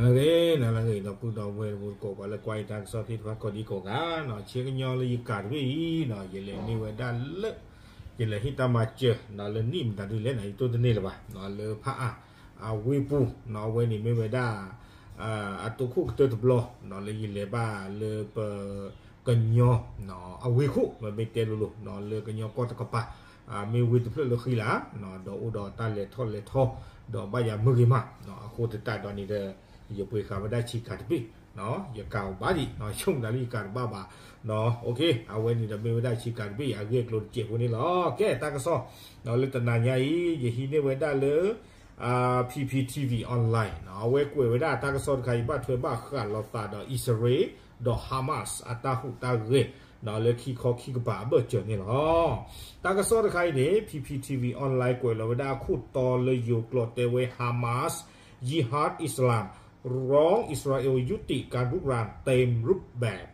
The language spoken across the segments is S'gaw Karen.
နလၢဂ့ၤ နလၢဂ့ၤ ဒီပုၢ်ဒီဝဲၢ်တံၤသကိး ပှၤလၢကွၢ်ယတၢ်ကစီၣ်သ့ၣ်တဖၣ်ကိးဒံကိးဂၤနီၤ, ဆ့ကညီလၢယကးတဘ့ၣ်အံၤနီၤ, ယလဲၤန့ၢ်ဝဲဒၣ်လၢ ယလဲၤဟ့ၣ်တၢ်မၤစၢၤနီၤ လၢနံၣ်မတၤဒုလဲၣ်နီၤ, ယတိၢ်တန့ၢ်လၢၤဘၣ်နီၤ, လၢဖးအါအဝ့ၢ်ပူၤနီၤ, အဝဲန့ၣ်မ့ၢ်ဝဲဒၣ် အတိခိၣ်ကတၢၢ်တဘျီနီၤ လၢယလဲၤဘၣ်လၢပကညီအဝ့ၢ်ခိၣ်, မ့မ့ၢ်တဲလိၤလိၤနီၤ လၢကညီကီၢ်တကပၤ မ့ၢ်ဝ့ၢ်တဖျၢၣ်လၢဃံလၤနီၤ, ဒီးအိၣ်ဒီးတၢ်လဲၤထီၣ်လဲၤထီ ဒီးဘၣ်ယၤမုၢ်ဂ့ၤမးနီၤ, အဃိသတးဒီးန့ၣ်ဒီး ယပှ့ၤဃာ်ဝဲဒၣ်ဆ့ကၤတဘ့ၣ်နီၤ, ယကးအီၤဘၣ်ဒံးနီၤ, ဆိကမိၣ်သးလၢယကးတဘၣ်ဘၣ်နီၤ, အဝဲန့ၣ်ဒီးမ့ၢ်ဝဲဒၣ်ဆ့ကၤတဘ့ၣ် အဂ့ၢ်အကျိၤတစဲးဖိန့ၣ်လီၤ. ကဲ တၢ်ကစီၣ်နီၤ လၢတနၤညါအံၤ ယဟံးန့ၢ်ဝဲဒၣ်လၢ PPTV Online နီၤ, အဝဲကွဲးဝဲဒၣ်တၢ်ကစီၣ်တခါအံၤ ဘၣ်ထွဲဘၣ်ဃးလိာ်သးဒီးအံၣ်စရ့လး ဒီး Hamas အတၢ်ဟူးတၢ်ဂဲၤနီၤ လၢခံခီခံကပၤအဘၢၣ်စၢၤန့ၣ်လီၤ. တၢ်ကစီၣ်တခါအံၤန့ၣ် PPTV Online ကွဲးလီၤဝဲဒၣ်အခိၣ်တီလၢယိၤကျိာ်တဲဝဲ Hamas, Jihad Islam ร้องอิสราเอลยุติการรุกรานเต็มรูปแบบ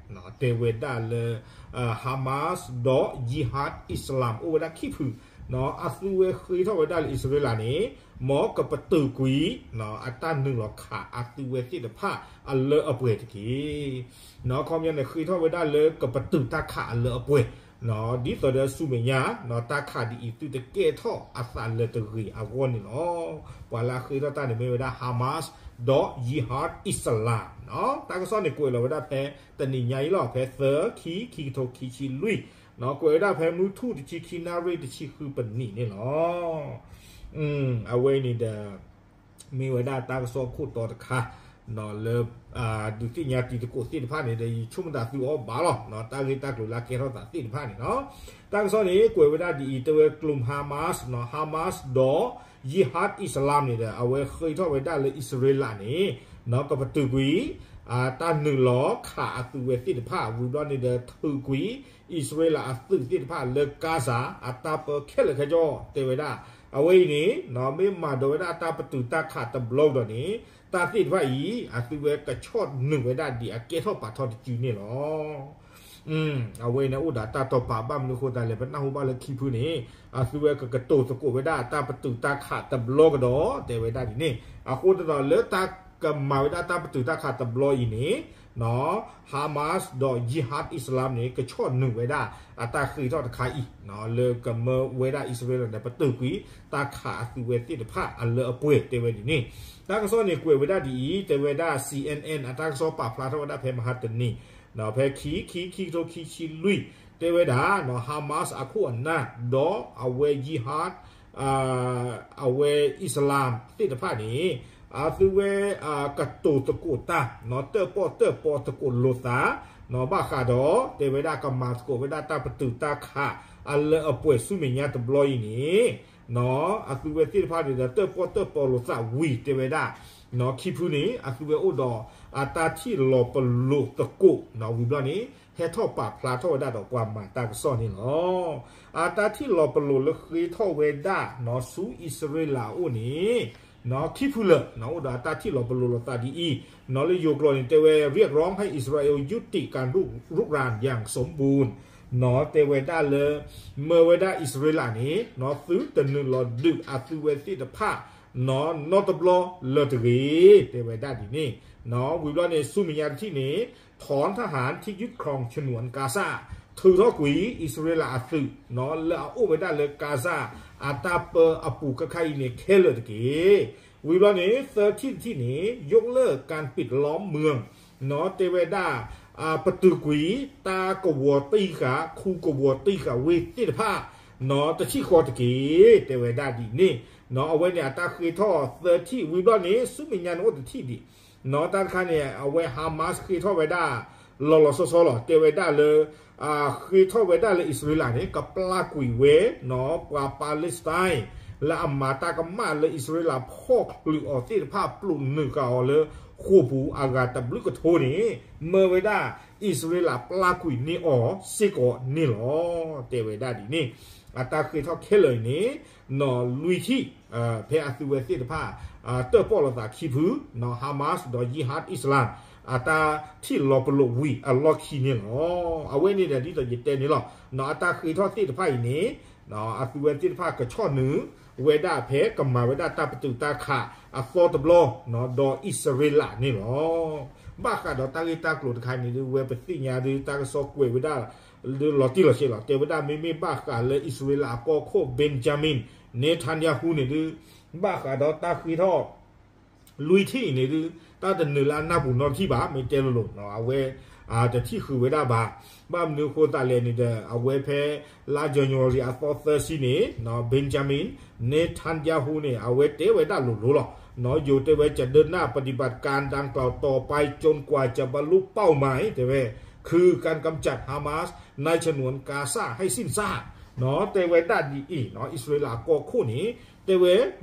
တဲဝဲဒၣ်လၢ Hamas ဒီး Jihad Islam အိၣ်ဝဲဒၣ်ခံဖုနီၤ, အသုဝဲဃ့ထီၣ်ဝဲဒၣ်လၢအံၣ်စရ့လးန့ၣ် မ်ကပတုာ်ကွံာ်နီၤ အတၢ်နုာ်လီၤခးအသုဝဲသ့ၣ်တဖၣ်အလၢအပှဲၤတက့ၢ်နီၤ, ခီပညီန့ၣ် ဃ့ထီၣ်ဝဲဒၣ်လၢကပတုာ်တၢ်ခးအလၢအပှဲၤနီၤ, ဒ်သိးဒီးဆူမဲာ်ညါနီၤ တၢ်ခးဒ်အံၤသုတကဲထီၣ်အသးလၢၤတဂ့ၤအဂီၢ်န့ၣ်လီၤ. ပှၤလၢအဃ့ထီၣ်တၢ်န့ၣ်မ့ၢ်ဝဲဒၣ် Hamas ဒီး Jihad Islam နီၤ, တၢ်ကစီၣ်န့ၣ်ကွဲးလီၤဝဲဒၣ်ဖဲတနံၤညါအံၤလီၤ, ဖဲသၢ ခံ ခံကထိခံဆံလွံၢ်နီၤ, ကွဲးဝဲဒၣ်ဖဲမုၢ်ထူၣ်တဆံခံနၣ်ရံၣ်တဆံဃုပနံးန့ၣ်လီၤ. အဝဲအံၤန့ၣ်ဒီး မ့ၢ်ဝဲဒၣ်တၢ်ကစီၣ်ခိၣ်တီတခါနီၤ လၢ ဒုးသ့ၣ်ညါတံၤသကိးသ့ၣ်တဖၣ်န့ၣ်ဒီး ယဆိကမိၣ်သးသုအီၣ်ဘၣ်လီၤနီၤ, တၢ်ဂ့ၢ်တၢ်ကျိၤလၢအကဲထီၣ်သးသ့ၣ်တဖၣ်န့ၣ်နီၤ. တၢ်ကစီၣ်န့ၣ် ကွဲးဝဲဒၣ်ဒ်အံၤ တဲဝဲ กลุ่มฮามาสနီၤ, Hamas ဒီး Jihad Islam န့ၣ်ဒီး အဝဲဃ့ထီၣ်ဝဲဒၣ်လၢအံၣ်စရ့လးန့ၣ် နီၤ ကပတုာ်ကွံာ် တၢ်နုာ်လီၤခးအသုးဝဲသ့ၣ်တဖၣ် ဝံၤဘျီန့ၣ်ဒီး ထုးကွံာ် အံၣ်စရ့လးအသုးသ့ၣ်တဖၣ်လၢ Gaza အတၢ်ပၢခဲလၢာ်ခဲဆ့ တဲဝဲဒၣ်. အဝဲအံၤန့ၣ် မ့ၢ်မၤဒိးဝဲဒၣ်တၢ်ပတုာ်တၢ်ခးတဘျီကဒီးန့ၣ် တၢ်သ့ၣ်တဖၣ်အံၤ အသုးဝဲကဆီၣ်နုာ်ဝဲဒၣ်ဒ်အကဲထီၣ်ပာ်ထီၣ်တစုန့ၣ်လီၤ. အဝဲအံၤန့ၣ်အိၣ်ဒီးတၢ်တီာ်ပာ် ဘၣ်မနုၤအဃိသတးလဲၣ် ပနၢ်ဟူဘၣ်လၢခံဖုန့ၣ် အသုးဝဲကကတိၤသကိးဝဲဒၣ်တၢ်ပတုာ်တၢ်ခးတဘျီကဒီး တဲဝဲဒၣ်ဒ်န့ၣ်. အဃိသတးဒီးလၢတၢ်ကမၤဝဲဒၣ်တၢ်ပတုာ်တၢ်ခးတဘျီအံၤန့ၣ် Hamas ဒီး Jihad Islam န့ၣ် ကဆီၣ်နုာ်ဝဲဒၣ်အတၢ်ဃ့ထီၣ်တခါအံၤ လၢကမၢဝဲဒၣ်အံၣ်စရ့လးန့ၣ် ပတုာ်ကွံာ်တၢ်ခးအသုးဝဲသ့ၣ်တဖၣ်အလၢအပှဲၤ တဲဝဲဒ်န့ၣ်. တၢ်ကစီၣ်န့ၣ်ကွဲးဝဲဒၣ်ဒ်အံၤ တဲဝဲဒၣ် C N N အတၢ်ကစီၣ်ပာ်ဖျါထီၣ်ဝဲဒၣ်ဖဲမဟါတနံၤ ဖဲခံ ခံ ခံကထိခံဆံလွံၢ် တဲဝဲဒၣ် Hamas အခိၣ်အနၢ် ဒီးအဝဲ Jihad အဝဲ Islam သ့ၣ်တဖၣ်န့ၣ် အသုးဝဲ ကတိၤသကိးတၢ် တၢၣ်ပီၣ်တၢၣ်ပီသကိးလိာ်သး ဘၣ်ဃးဒီး တဲဝဲဒၣ်ကမၤသကိးဝဲဒၣ်တၢ်ပတုာ်တၢ်ခးအလၢအပှဲၤဆူမဲာ်ညါတဘျီအံၤန့ၣ် အသုးဝဲသ့ၣ်တဖၣ်န့ၣ်ဒီး တၢၣ်ပီၣ်တၢၣ်ပီလိာ်သးဝံၤ တဲဝဲဒၣ် ခံဖုန့ၣ် အသုးဝဲအိၣ်ဒီးအတၢ်ထံၣ်လီၤပလိာ်သကိး ဝံၤဘျီန့ၣ် ဟဲထီၣ်ပာ်ဖျါထီၣ်ဝဲဒၣ်ဒီးပှၤမၤတၢ်ကစီၣ်န့ၣ်လီၤ. အတၢ်ထံၣ်လီၤပလိာ်လၢဃ့ထီၣ်ဝဲဒၣ် ဆူအံၣ်စရ့လးအအိၣ်န့ၣ် ခံဖုလၢာ် အိၣ်ဒီးအတၢ်ထံၣ်လီၤပလိာ်လိာ်သးဒ်အံၤ လၢယိၤကျိာ်န့ၣ် တဲဝဲ เรียกร้องให้อิสราเอลยุติการรุกรานอย่างสมบูรณ์ တဲဝဲဒၣ်လၢ မၢဝဲဒၣ်အံၣ်စရ့လးန့ၣ် သုတနုာ်လီၤဒုးအသုးဝဲသ့ၣ်တဖၣ် နီတဘျီလၢၤတဂ့ၤ တဲဝဲဒၣ်ဒ်န့ၣ်. ဝံၤဘျီန့ၣ် ဆူမဲာ်ညါတထံၣ်န့ၣ် ถอนทหารที่ยึดครองฉนวนกาซา ထုးထီၣ်ကွံာ် အံၣ်စရ့လးအသုး လၢအအိၣ်ဝဲဒၣ်လၢ Gaza အတၢ်ပၢအပူၤခဲခါအံၤန့ၣ် ခဲလၢာ်တက့ၢ်. ဝံၤဘျီန့ၣ် သၢထံၣ်တထံၣ်န့ၣ် ยกเลิกการปิดล้อมเมือง တဲဝဲဒၣ် ပတုာ်ကွံာ် တၢ်ကဝီၤတံၢ်ဃာ် ခူကဝီၤတံၢ်ဃာ်ဝ့ၢ်သ့ၣ်တဖၣ် တထံၣ်ဃီတက့ၢ် တဲဝဲဒၣ်ဒ်န့ၣ်. အဝဲန့ၣ်အတၢ်ဃ့ထီၣ်သၢထံၣ် ဝံၤဘျီန့ၣ် ဆူမဲာ်ညါန့ၣ်အိၣ်တထံၣ်ဒံး တၢ်တခါန့ၣ် အဝဲ Hamas ဃ့ထီၣ်ဝဲဒၣ် လီၤလီၤဆီဆီလီၤ တဲဝဲဒၣ်လၢ ဃ့ထီၣ်ဝဲဒၣ်လၢအံၣ်စရ့လးန့ၣ် ကပျၢ်ကွံာ်ဝဲ ပှၤ Palestine လၢအမၤတၢ်ကမၣ်လၢအံၣ်စရ့လးဖီၣ်ချုးအီၤသ့ၣ်တဖၣ် ပျိာ်နုာ်ဃာ်အီၤလၢဃိာ်ပူၤအဂၤတဘျုးကထိန့ၣ် မၢဝဲဒၣ်အံၣ်စရ့လးပျၢ်ကွံာ်န့ၢ်အီၤစ့ၢ်ကီးန့ၣ်လီၤ တဲဝဲဒၣ်ဒ်န့ၣ်. အတၢ်ဃ့ထီၣ်ခဲလၢာ်အံၤန့ၣ် နီၢ်လွံၢ်ထံၣ် ဖဲအသုးဝဲသ့ၣ်တဖၣ် တၢၣ်ပီၣ်လိာ်သးခံဖု Hamas ဒီး Jihad Islam အတၢ်ထံၣ်လီၤပလိာ်ဝံၤအလီၢ်ခံန့ၣ်လီၤ. အဝဲန့ၣ်ဒီးဒ်သိးယတဲန့ၣ်လီၤ အတၢ်ဃ့ထီၣ်သ့ၣ်တဖၣ်အံၤန့ၣ် အသုးဝဲသ့ၣ်တဖၣ်ကဆီၣ်နုာ် ဝဲဒၣ်ဖဲကမၤဝဲဒၣ်တၢ်ပတုာ်တၢ်ခးအသီတဘျီ ဒီးအံၣ်စရ့လးန့ၣ်လီၤ. ဘၣ်ဃးဒီးတၢ်ဂ့ၢ်တၢ်ကျိၤတခါန့ၣ်ဒုး ဝဲပသ့ၣ်ညါဒုး တၢ်ကစီၣ်ကွဲးဝဲဒၣ် ဒုးလီၤတံၢ်လီၤဆဲးလီၤ. တဲဝဲဒၣ်မ့မ့ၢ်ဘၣ်ဃးလၢအံၣ်စရ့လးအကီၢ်ခိၣ် Benjamin Netanyahu န့ၣ်ဒုး ဘၣ်ဃးဒီးတၢ်ဃ့ထီၣ် လွံၢ်ထံၣ်အံၤန့ၣ်ဒုး တၢ်တနုာ်လၢအနၢ်ပူၤနီတထံၣ်ဘၣ် မ့ၢ်တဲလိၤလိၤ အဝဲ တထံၣ်ဃုာ်ဝဲဒၣ်ဘၣ်. ဘၣ်မနုၤအဃိသတးလဲၣ်န့ၣ်ဒီး အဝဲဖဲလါ January အသီသၢဆံန့ၣ် Benjamin Netanyahu န့ၣ် အဝဲတဲဝဲဒၣ်လိၤလိၤလီၤ. ယိၤတဲဝဲ จะเดินหน้าปฏิบัติการดังกล่าวต่อไปจนกว่าจะบรรลุเป้าหมาย တဲဝဲ คือการกำจัด ฮามาส ในฉนวนกาซาให้สิ้นซาก တဲဝဲဒၣ်ဒ်အံၤ အံၣ်စရ့လးအကီၢ်ခိၣ်န့ၣ် တဲဝဲ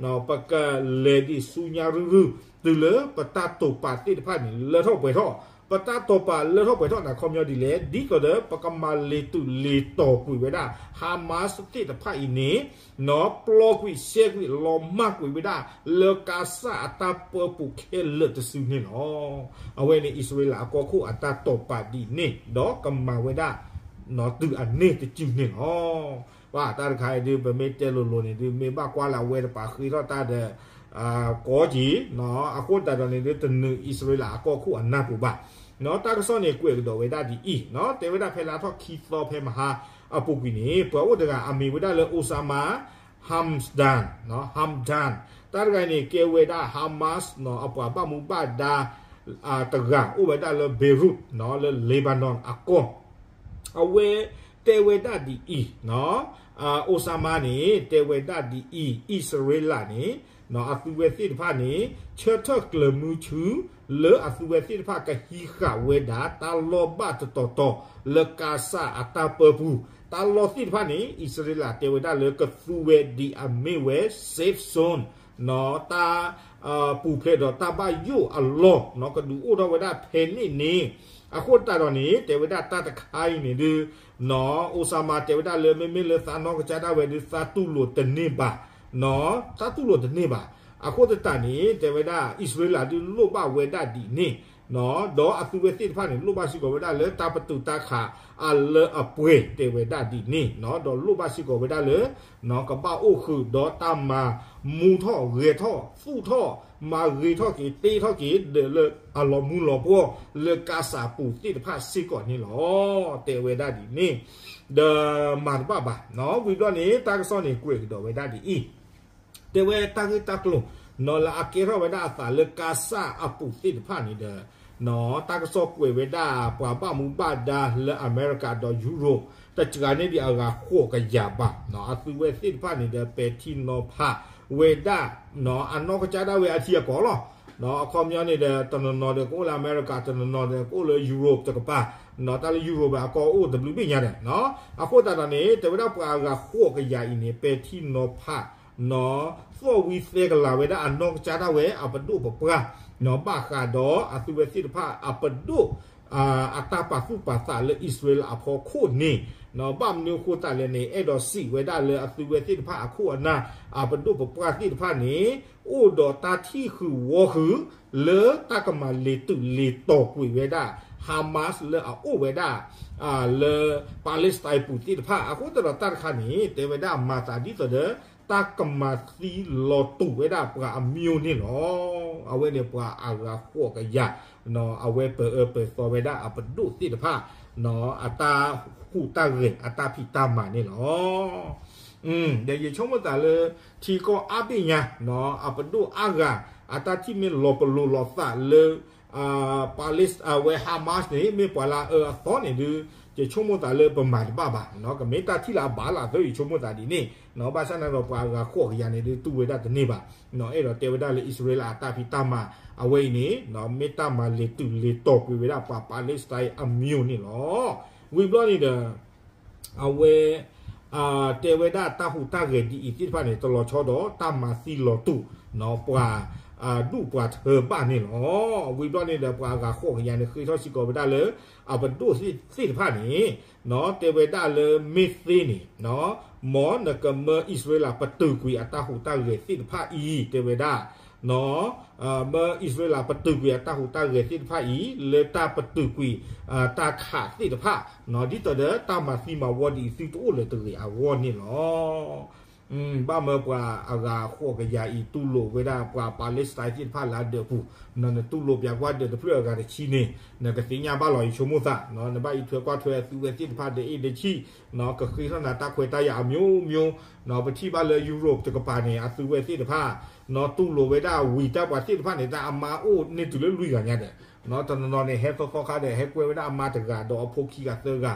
ပကလဲၤဒံးဆူညါရုၢ်ရုၢ် တုၤလၢပတၢ်တိာ်ပာ်သ့ၣ်တဖၣ်န့ၣ် လၢထီၣ်ပှဲၤထီၣ်, ပတၢ်တိာ်ပာ်လၢထီၣ်ပှဲၤထီၣ်န့ၣ် အခီပညီဒ်လဲၣ်, ဒ်သိးဒီး ပကမၤလ့ၤတုၤလ့ၤတီၤကွံာ်ဝဲဒၣ် Hamas သ့ၣ်တဖၣ်အံၤန့ၣ် ပျီကွံာ်စဲကွံာ်လီၤမၢ်ကွံာ်ဝဲဒၣ် လၢကါစၢ်အတၢ်ပၢပူၤခဲလၢာ်တစုန့ၣ်လီၤ. အဝဲန့ၣ် အံၣ်စရ့လးအကီၢ်ခိၣ်အတၢ်တိာ်ပာ်ဒ်န့ၣ် ဒီးကမၤဝဲဒၣ် တုၤအန့ၢ်တစုန့ၣ်လီၤ. ဘၣ်တၢ်တခါအံၤဒုး ပမ့ၢ်တဲလိၤလိၤန့ၣ်ဒုး မ့ၢ်ဘၣ်ကွၢ်လၢအဝဲတပာ်ဃ့ထီၣ်တၢ်ဒီး ကီက့ၤ အဃိသတးဒီးန့ၣ်ဒုး တနုာ်အံၣ်စရ့လးအကီၢ်ခိၣ်အနၢ်ပူၤဘၣ်. တၢ်ကစီၣ်န့ၣ် ကွဲးကဒီးဝဲဒၣ်ဒ်အံၤ, တဲဝဲဒၣ်ဖဲလါထီၣ်ခံသီဖဲမဟါအပူၤကွံာ်န့ၣ် ပှၤအိၣ်တဂၤအမံၤဝဲဒၣ်လၢ Osama Hamdan, Hamdan တၢ်တဂၤန့ၣ် ကဲဝဲဒၣ် Hamas အပှၤဘၣ်မူဘၣ်ဒါ တဂၤ အိၣ်ဝဲဒၣ်လၢ Beirut လၢ Lebanon အကီၢ် အဝဲတဲဝဲဒၣ်ဒ်အံၤ, Osama န့ၣ် တဲဝဲဒၣ်ဒ်အံၤ, အံၣ်စရ့လးန့ၣ် အသုဝဲသ့ၣ်တဖၣ်န့ၣ် ဆၢထၢၣ်ကျၢၤမုဆူ လၢအသုဝဲသ့ၣ်တဖၣ်ကဟံးဃာ်ဝဲဒၣ် တၢ်လီၢ်ဘၣ်တတီၤတီၤ လၢကါစၢ်အတၢ်ပၢပူၤ, တၢ်လီၢ်သ့ၣ်တဖၣ်န့ၣ် အံၣ်စရ့လးတဲဝဲဒၣ်လၢကသူဝဲဒ်အမ့ၢ်ဝဲ safe zone တၢ် ပူၤဖျဲးဒီးတၢ်ဘၣ်ယိၣ်အလီၢ် ကဒုးအိၣ်ထီၣ်ဝဲဒၣ်ဖဲန့ၣ်န့ၣ်, အဃိသတးဒီးန့ၣ် တဲဝဲဒၣ်တၢ်တခါအံၤန့ၣ်ဒုး Osama တဲဝဲဒၣ်လၢ မ့မ့ၢ်လၢသးနီၢ်ကစၢ်ဒၣ်ဝဲဒုး သးတူၢ်လိာ်တန့ၢ်ဘၣ်, သးတူၢ်လိာ်တန့ၢ်ဘၣ်. အဃိသတးန့ၣ် တဲဝဲဒၣ် အံၣ်စရ့လးဒုးလိၣ်ဘၣ်ဝဲဒၣ်ဒ်န့ၣ် ဒီးအသုဝဲသ့ၣ်တဖၣ်န့ၣ် လိၣ်ဘၣ်စ့ၢ်ကီးဝဲဒၣ်လၢတၢ်ပတုာ်တၢ်ခးအလၢအပှဲၤ တဲဝဲဒၣ်ဒ်န့ၣ်, ဒီးလိၣ်ဘၣ်စ့ၢ်ကီးဝဲဒၣ်လၢ ကဘၣ်အိၣ်ဃုာ်ဒီးတၢ်မၤမူထီၣ်ဂဲၤထီၣ်သူၣ်ထီၣ် မၤဂ့ၤထီၣ်က့ၤတ့ထီၣ်က့ၤ ဒီးလၢအလီၤမူလီၤပှီၢ်လၢကါစၢ်ပူၤသ့ၣ်တဖၣ်စ့ၢ်ကီးန့ၣ်လီၤ. တဲဝဲဒၣ်ဒ်န့ၣ် ဒီးမၤတဘၣ်ဘၣ်. ဝံၤဘျီန့ၣ် တၢ်ကစီၣ်န့ၣ် ကွဲးကဒီးဝဲဒၣ်ဒ်အံၤ, တဲဝဲတၢ်ဂ့ၢ်တၢ်ကျိၤ လၢအကဲထီၣ်ဝဲဒၣ်အသးလၢကါစၢ်အပူၤသ့ၣ်တဖၣ်န့ၣ်ဒီး တၢ်ကစီၣ်ကွဲးဝဲဒၣ် ပှၤဘၣ်မူဘၣ်ဒါလၢအမဲရကၤဒီးယူရိၣ် တစှၤန့ၢ်ဒံးအဂၤဃိးကယၤဘၣ်. အသုဝဲသ့ၣ်တဖၣ်န့ၣ်ဒီး ပဲာ်ထံနီၤဖးဝဲဒၣ် အနီၢ်ကစၢ်ဒၣ်ဝဲအထံအကီၢ်လီၤ. အခီပညီန့ၣ်ဒီး တနီၤနီၤဒီးကအိၣ်လၢအမဲရကၤ, တနီၤနီၤဒီးကအိၣ်လၢယူရိၣ်တကပၤ, တၢ်လၢယူရိၣ်ဘၣ်အကီၢ်အိၣ်တဘျုးဘ့ၣ်ညါဒီး အဃိသတးဒီးန့ၣ် တဲဝဲဒၣ်ပှၤအဂၤဃိးကယၤအံၤန့ၣ် ပဲာ်ထံနီၤဖး သီၣ်ဝံသဲကလၤဝဲဒၣ်အနီၢ်ကစၢ်ဒၣ်ဝဲအပဒိၣ်ပပှၢ် ဘၣ်ဃးဒီးအသုဝဲသ့ၣ်တဖၣ်အပဒိၣ် အတၢ်ပာ်သူၣ်ပာ်သးလၢအံၣ်စရ့လးအဖီခိၣ်န့ၣ်, ဘၣ်မနုၤအဃိသတးလဲၣ်န့ၣ် အဲၣ်ဒိးစံးဝဲဒၣ်လၢအသုဝဲသ့ၣ်တဖၣ်အခိၣ်အနၢ် အပဒိၣ်ပပှၢ်သ့ၣ်တဖၣ်န့ၣ် အိၣ်ဒီးတၢ်ထံၣ်ဃုာ်ဝီဃုာ် လၢတၢ်ကမၤလ့ၤတုၤလ့ၤတီၤကွံာ်ဝဲဒၣ် Hamas လၢအအိၣ်ဝဲဒၣ် လၢ Palestine ပူၤသ့ၣ်တဖၣ် အဃိသတးဒီးတၢ်တခါန့ၣ် တဲဝဲဒၣ်မၤသးဒ်သိးဒီး တၢ်ကမၤသံလီၤတူာ်ဝဲဒၣ်ပှၤအမံၤန့ၣ်လီၤ. အဝဲန့ၣ်ပှၤအဂၤဃိးကယၤ အဝဲပၢၤအၢပၢၤသီဝဲဒၣ်အပဒိၣ်သ့ၣ်တဖၣ် အတၢ်ဟူးတၢ်ဂဲၤအတၢ်ဖံးတၢ်မၤန့ၣ်လီၤ. ဒီးယဆိကမိၣ်သးလၢ ထံကီၢ်အါဘ့ၣ်ညါ အပဒိၣ်အါဂၤ အတၢ်ထံၣ်မ့ၢ်လီၤပလိာ်လိာ်သးလၢ Palestine အဝဲ Hamas န့ၣ် မ့ၢ်ပှၤလၢအအၢအသီန့ၣ်ဒုး ယဆိကမိၣ်သးလၢပမၤတဘၣ်ဘၣ်, ကမ့ၢ်တၢ်ထံၣ်လၢအဘၣ်လၢအသၢ ယဆိကမိၣ်သးဒ်န့ၣ်, ဘၣ်ဆၣ်န့ၣ်ဒီးပှၤအဂၤဃိးကယၤန့ၣ်ဒုး တူၢ်ဝဲဒၣ်တန့ၢ်ဘၣ်, အဲၣ်ဒိးတဲဝဲဒၣ်လၢအံၣ်စရ့လးအတၢ်ဖံးတၢ်မၤ အဝဲအံၤန့ၣ် မ့ၢ်တၢ်မၤလ့ၤတုၤလ့ၤတီၤကွံာ်ဝဲဒၣ်ပှၤ Palestine အမံၤန့ၣ်လီၤ. ဝံၤဘျီန့ၣ်ဒီး အဝဲ တဲဝဲဒၣ်တၢ်ဟူးတၢ်ဂဲၤဒ်အံၤသ့ၣ်တဖၣ်န့ၣ် တလီၤဆီဒီးတၢ်မၤသံလီၤတူာ် ပှၤ ဒူၣ်ပှၤထၢဘၣ်န့ၣ်လီၤ. ဝံၤဘျီန့ၣ်ဒီးပှၤအဂၤဃိးကယၤန့ၣ် ဃ့ထီၣ်စ့ၢ်ကီးဝဲဒၣ်လၢ အပဒိၣ်သ့ၣ်တဖၣ်န့ၣ် တဲဝဲဒၣ်လၢမ့ၢ်သ့န့ၣ် မ်နကမၢအံၣ်စရ့လးပတုာ်ကွံာ်အတၢ်ဟူးတၢ်ဂဲၤသ့ၣ်တဖၣ်အံၤ တဲဝဲဒၣ် မၢအံၣ်စရ့လးပတုာ်ကွံာ်အတၢ်ဟူးတၢ်ဂဲၤသ့ၣ်တဖၣ်အံၤ လၢတၢ်ပတုာ်ကွံာ် တၢ်ခးသ့ၣ်တဖၣ် ဒ်သိးဒီးတၢ်မၤသံမၤဝီဒ်အံၤသုတအိၣ်လၢၤတဂ့ၤအဂီၢ်န့ၣ်လီၤ. ဘၣ်မၢပှၤအဂၤဃိးကယၤအံၤ တူၢ်လိာ်ဝဲဒၣ်ပှၤ Palestine သ့ၣ်တဖၣ်လၢအဒၢးပူၤ, နတူၢ်လိာ်ပၠးကွၢ်ဒၢးတဖျၢၣ်အဂၤတဆံန့ၣ် နကသ့ၣ်ညါဘၣ်လီၤ ယဆိကမိၣ်သး, နဘၣ်အံးထွဲကွၢ်ထွဲအသုဝဲသ့ၣ်တဖၣ်ဒီးအ့ၣ်ဒီးဆံၣ်, ကဃ့ထီၣ်နၤတၢ်ခွဲးတၢ်ယာ်အမျိုးမျိုး, ပထံၣ်ဘၣ်လၢ Europe တကပၤန့ၣ် အသုဝဲသ့ၣ်တဖၣ် တူၢ်လိာ်ဝဲဒၣ်ဝံၤတၢ်ပှၤသ့ၣ်တဖၣ်န့ၣ် တၢ်အမါအိၣ်န့ၢ်တုၤလၢလွံၢ်ဂၤညါဒီး တနီၤနီၤန့ၣ် ဟဲသီသီခါဒီး ဟဲကွဲဝဲဒၣ်အမါတဂၤဒီးအဖိခံဂၤသၢဂ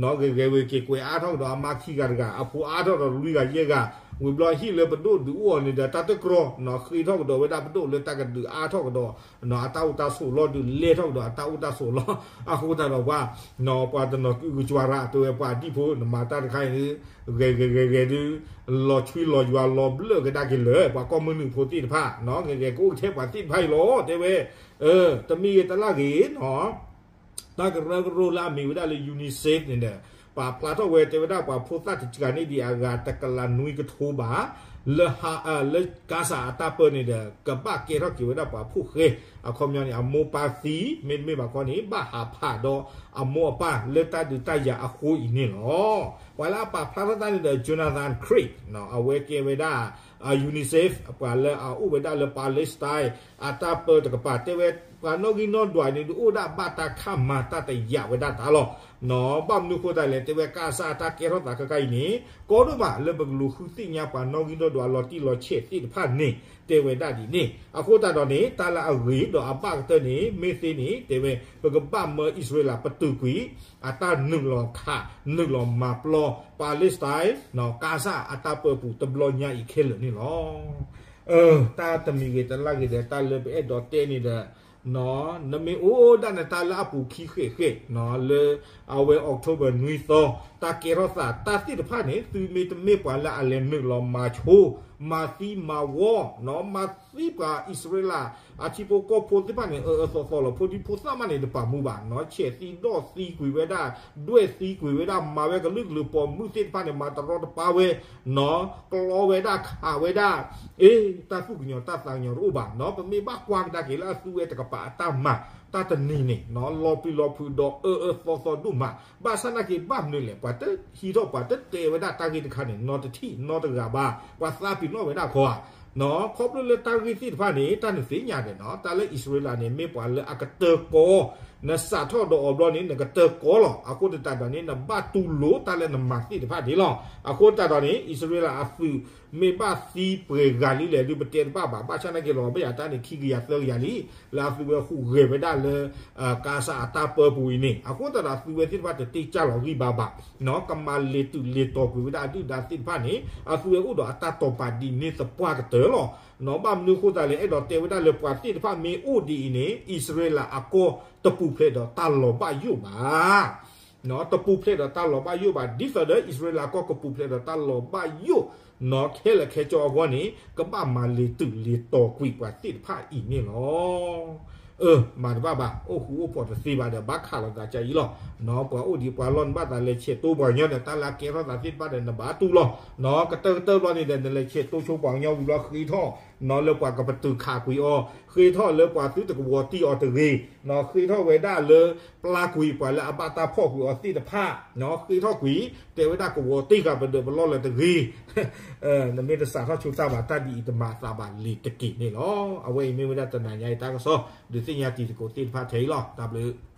ၤ, ဂဲၤဂဲၤဝဲက့ၤကွဲးအါထီၣ်ကဒီးအမါခံဂၤတဂၤ အဖိအါထီၣ်ဒီးလွံၢ်ဂၤယဲၢ်ဂၤ, ဝံၤဘျီဟံၣ်လၢပဒိၣ်ဒုးအိၣ်အီၤန့ၣ်ဒီး တၢ်တကြၢး ဃ့ထီၣ်ကဒီးဝဲဒၣ်ပဒိၣ်လၢတၢ်ကဒုးအါထီၣ်ကဒီး အတၢ်အိၣ်တၢ်ဆိးလီၢ်ဒုးလဲၢ်ထီၣ်ကဒီးအတၢ်အိၣ်တၢ်ဆိးလီၢ်, အဃိသတးဒီးပှၤ ပှၤတနီၤကအုကစွါရၣ်တဲဝဲပှၤဒံၣ်ဖိ နမၤတၢ်တခါအံၤဒုး ဂဲၤဂဲၤဂဲၤဂဲၤဒုး လီၤဆွံလီၤယွၤလီၤဘျၢၣ်ကဒါက့ၤလၢ ပှၤကီၢ်မုၢ်နုာ်ဖိသ့ၣ်တဖၣ် ဂဲၤဂဲၤကအိၣ်ကထဲပှၤသ့ၣ်တဖၣ်အံၤလီၤ တဲဝဲ, တမ့ၢ်ဂ့ၤတလၢ်ဂ့ၤနီၤ တၢ်ကရၢကရိလၢအမ့ၢ်ဝဲဒၣ်လၢ UNICEF န့ၣ်ဒီး ပာ်ဖျါထီၣ်ဝဲတဲဝဲဒၣ်ပှၤဖိသၣ်တစှၤန့ၢ်ဒံးအဂၤတကလးနွံကထိဘး လၢ လၢကါစၢ်အတၢ်ပၢန့ၣ်ဒီး ကဘၣ်ကဲထီၣ်က့ၤဝဲဒၣ်ပှၤဖိၣ်ဃဲ အခီပညီန့ၣ် အမိၢ်ပၢ်သံ မ့တမ့ၢ်ဘၣ်ခီန့ၣ် ဘၣ်ဟးဖးဒီးအမိၢ်အပၢ်လၢတၢ်ဒုးတၢ်ယၤအဃိအံၤန့ၣ်လီၤ. ပှၤလၢအပာ်ဖျါထီၣ်တၢ်န့ၣ်ဒီး Jonathan Craig အဝဲကဲဝဲဒၣ် UNICEF ပှၤလၢအအိၣ်ဝဲဒၣ်လၢ Palestine အတၢ်ပၢတကပၤ တဲဝဲ ပှၤနီၣ်ဂံၢ်နီၣ်ဒွးန့ၣ် ဒုးအိၣ်ဒၣ်ဘၣ်တၢ်ခးမၤတၢ်တယာ်ဝဲဒၣ်တၢ်လီၤ. ဘၣ်မနုၤအဃိသတးလဲၣ် တဲဝဲကါစၢ်အတၢ်ကဲထီၣ်သးခဲခါအံၤန့ၣ် ကီဒိၣ်မးလၢပကလူၤဃုသ့ၣ်ညါပှၤနီၣ်ဂံၢ်နီၣ်ဒွးလီၤတံၢ်လီၤဆဲးသ့ၣ်တဖၣ်န့ၣ် တဲဝဲဒၣ်ဒ်န့ၣ် အဃိသတးဒီးန့ၣ် တၢ်လၢအဂ့ၤဒီးအဘၣ်ကတၢၢ်န့ၣ် မ့ၢ်သ့န့ၣ် တဲဝဲ ပကဘၣ်မၢအံၣ်စရ့လးပတုာ်ကွံာ် အတၢ်နုာ်လီၤခး နုာ်လီၤမၤပျီ Palestine ကါစၢ်အတၢ်ပၢပူၤတဘျီညါအံၤခဲလၢာ်န့ၣ်လီၤ. တၢ်တမံၤဂ့ၤတလၢ်ဂ့ၤဒီးတၢ်လၢပအဲၣ်ဒိးတဲန့ၣ်ဒီး နမ့ၢ်အိၣ်ဒၣ်နတၢ်လၢအပူၤခံဃဲးဃဲး လၢအဝဲ October နွံသီ တၢ်ကဲထီၣ်သးတၢ်သ့ၣ်တဖၣ်န့ၣ် သုမ့ၢ်တမ့ၢ်ပှၤလၢအလဲၤနုာ်လီၤမၤဆိ မၤသံမၤဝီ မၤသံပှၤအံၣ်စရ့လး အထံဖိကီၢ်ဖိသ့ၣ်တဖၣ်န့ၣ် အၢအၢသီသီလီၤ. ဖိဒံဖိသၣ်မးန့ၣ် တပာ်မူဘၣ်နီၤ ဆဲးသံဒီၣ်သံကွံာ်ဝဲဒၣ် ဒွဲၣ်သံကွံာ်ဝဲဒၣ် မၤဝဲကလုာ်ကလုာ်ပိာ်မုၣ်သ့ၣ်တဖၣ်န့ၣ် မၤတရီတပါဝဲ နီၤ ကျီဝဲဒၣ်ခးဝဲဒၣ် အ့ တၢ်သူၣ်ကညီၤတၢ်သးကညီၤတအိၣ်ဘၣ်နီၤ ပမ့ၢ်ဘၣ်ကွၢ်ကဒါက့ၤလၢအသုဝဲတကပၤအတၢ်မၤ တၢ်တနံၤန့ၣ်နီၤ လီၤပျံၤလီၤဖုးဒီးအၢအၢသီသီဒိၣ်မး ဘၣ်ဆၣ်နာ်က့ၤဘၣ်မနုၤလဲၣ် ပှၤတဟံးထီၣ်ပှၤတတဲဝဲဒၣ်တၢ်ဂ့ၢ်တခါန့ၣ် နီတထံၣ်နီတဂၤဘၣ် ပှၤသးပ့ၤနီၣ်ဝဲဒၣ်ခီဧါ နီၤ ခီဖျိလၢတၢ်ဂ့ၢ်သ့ၣ်တဖၣ်န့ၣ် တၢ်နသ့ၣ်ညါဒီးနီၤ တၢ်လၢအံၣ်စရ့လးန့ၣ် မ့ၢ်ပှၤလၢအကတၢၢ်ကီ နစးထီၣ်ဒီးအီၤဘျီန့ၣ် နကတၢၢ်ကီလီၤ. အဃိသတးဒီးန့ၣ် နဘၣ်တူၢ်လိာ်တၢ်လၢနမၤသ့ၣ်တဖၣ်ဒ်လီၤ. အဃိသတးဒီးန့ၣ် အံၣ်စရ့လးအသုး မ့ၢ်ဘၣ်သံပှဲၤဂၤလံလဲၣ်ဒုး ပတဲတဘၣ်ဘၣ်. ဘၣ်ဆၣ်နာ်က့ၤလီၤ ဘၣ်ယၤတၢ်န့ၣ် ခံကယၤသၢကယၤလံ လၢအသုဝဲဟူးဂဲၤဝဲဒၣ်လၢ ကါစၢ်အတၢ်ပၢပူၤအံၤန့ၣ် အဃိသတးဒီး အသုဝဲသ့ၣ်တဖၣ်တတ့ၢ်ကၢ်လီၤဂံၢ်ဘါဘၣ် နီၤ ကမၤလ့ၤတုးလ့ၤတီၤကွံာ်ဝဲဒၣ်အဒုၣ်ဒါသ့ၣ်တဖၣ်န့ၣ် အသုဝဲအိၣ်ဒီးအတၢ်တိာ်ပာ်ဒ်န့ၣ်သပှၢ်ကတၢၢ်လီၤ. နီၤ ဘၣ်မနုၤအဃိသတးလဲၣ် အဲၣ်ဒိးတဲဝဲဒၣ်လၢပှၤသ့ၣ်တဖၣ်မ့ၢ်အိၣ်ဒ်အံၤန့ၣ် အံၣ်စရ့လးအကီၢ်တပူၤဖျဲးဒီးတၢ်လီၤဘၣ်ယိၣ်ဘၣ် တပူၤဖျဲးဒီးတၢ်လီၤဘၣ်ယိၣ်ဘၣ်. ဒ်သိးဒီးအံၣ်စရ့လးကီၢ်ကပူၤဖျဲးဒီးတၢ်လီၤဘၣ်ယိၣ် နီၤ ခဲလၢာ်ခဲဆ့အဂီၢ်န့ၣ် ကဘၣ်မၤလ့ၤတုးလ့ၤတီၤကွံာ်ပှၤသ့ၣ်တဖၣ်အံၤန့ၣ်လီၤ. အၢ မၤတဘၣ်ဘၣ် အိၣ်ဃူအိၣ်ဖိးတသ့ဘၣ်ဒီး ဘၣ်ခးလိာ်သးကအံၤလီၤ. နီၤ ပှၤအိၣ်ဒံးပှၤလီၢ် နဘၣ်သးလဲၤဆဲးတိပှၤကညီဒီး တၢ်လၢအကဲထီၣ်သးသ့ၣ်တဖၣ်ဒီး နဘၣ်တူၢ်လီၤ. နီၤ ကတၢၢ်ကတၢၢ်ဘျီန့ၣ်ဒီး နလဲၤဆဲးတိဆိပှၤကညီဝံၤဘျီ ဃ့ထီၣ် နီၤ လၢပှၤကပတုာ်ခးကွံာ်အီၤ ဃ့ထီၣ်လၢပှၤသုတကဝီၤတံၢ်အီၤတဂ့ၤ နီၤ ဃ့ထီၣ်ဝဲဒၣ်လၢ ပျၢ်ကွံာ်ပှၤလၢအဘၣ်တၢ်ဖီၣ်ကွံာ်အီၤသ့ၣ်တဖၣ် နီၤ ဃ့ထီၣ်ကွံာ် တဲဝဲဒၣ်ကဝီၤတံၢ်ဃာ်ပဒၢးပလီၢ်လၢၤတဂ့ၤ နမ့ၢ်တစးထီၣ်ဆိတၢ်ဘၣ် တၢ်ဒ်အံၤတမၤအသးဘၣ်လ့ၤတက့ၢ်န့ၣ်လီၤ. အဝဲအံၤမ့ၢ်ဝဲဒၣ်တနၤညါအံၤတၢ်ကစီၣ် ဒုးသ့ၣ်ညါတံၤသကိးသ့ၣ်တဖၣ်ထဲအံၤလီၤ. တၢ်ဘျုး